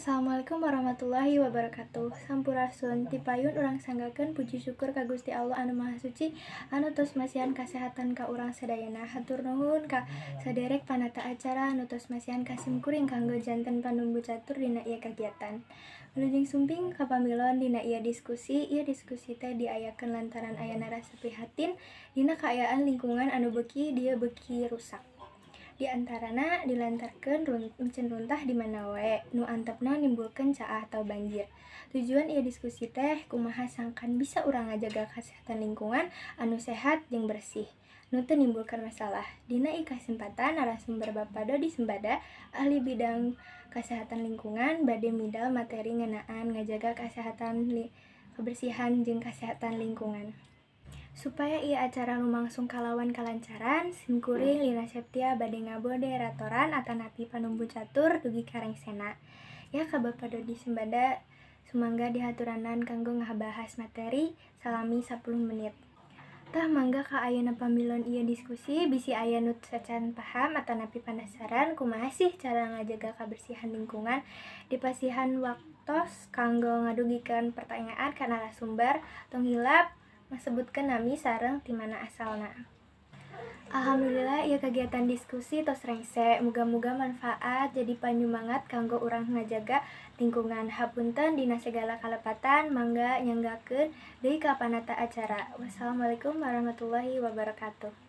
Assalamualaikum warahmatullahi wabarakatuh. Sampurasun. Tipayun urang sanggakeun puji syukur ka Gusti Allah anu Maha Suci anu tos masihan kasehatan ka urang sadayana. Hatur nuhun ka saderek panata acara anu tos masihan ka simkuring kanggo janten panumbu catur dina ieu kagiatan. Wilujeng sumping ka pamilon dina ieu diskusi. Ieu diskusi teh diayakeun lantaran ayana rasa prihatin dina kaayaan lingkungan anu beuki dieu beuki rusak. Di antarana dilantarkeun mencen runtah di mana wae, nu antepna nimbulkeun caah atau banjir. Tujuan ieu diskusi teh kumaha sangkan bisa urang ngajaga kasehatan lingkungan anu sehat jeung bersih, nu teu nimbulkeun masalah. Dina ieu kasempatan, narasumber Bapak Dodi Sembada, ahli bidang kesehatan lingkungan, bade midal materi ngeunaan ngajaga kesehatan kebersihan jeung kesehatan lingkungan. Supaya ieu acara lumangsung kalawan kalancaran, simkuring Lina Septia bade ngamoderatoran atanapi panumbu catur dugi ka rengsena. Ya, ka Bapak Dodi Sembada sumangga dihaturanan kanggo ngabahas materi salami 10 menit. Tah, mangga ka ayeuna pamilon ieu diskusi, bisi aya nu sacan paham atanapi panasaran kumaha sih cara ngajaga kabersihan lingkungan, dipasihan waktos kanggo ngadugikeun pertanyaan ka narasumber. Tong hilap ngasebutkeun nami sareng ti mana asalna. Alhamdulillah, ieu kagiatan diskusi tos rengse. Muga-muga manfaat jadi panyumangat kanggo urang ngajaga lingkungan. Hapunten dina segala kalepatan, mangga nyanggakeun deui ka panata acara. Wassalamualaikum warahmatullahi wabarakatuh.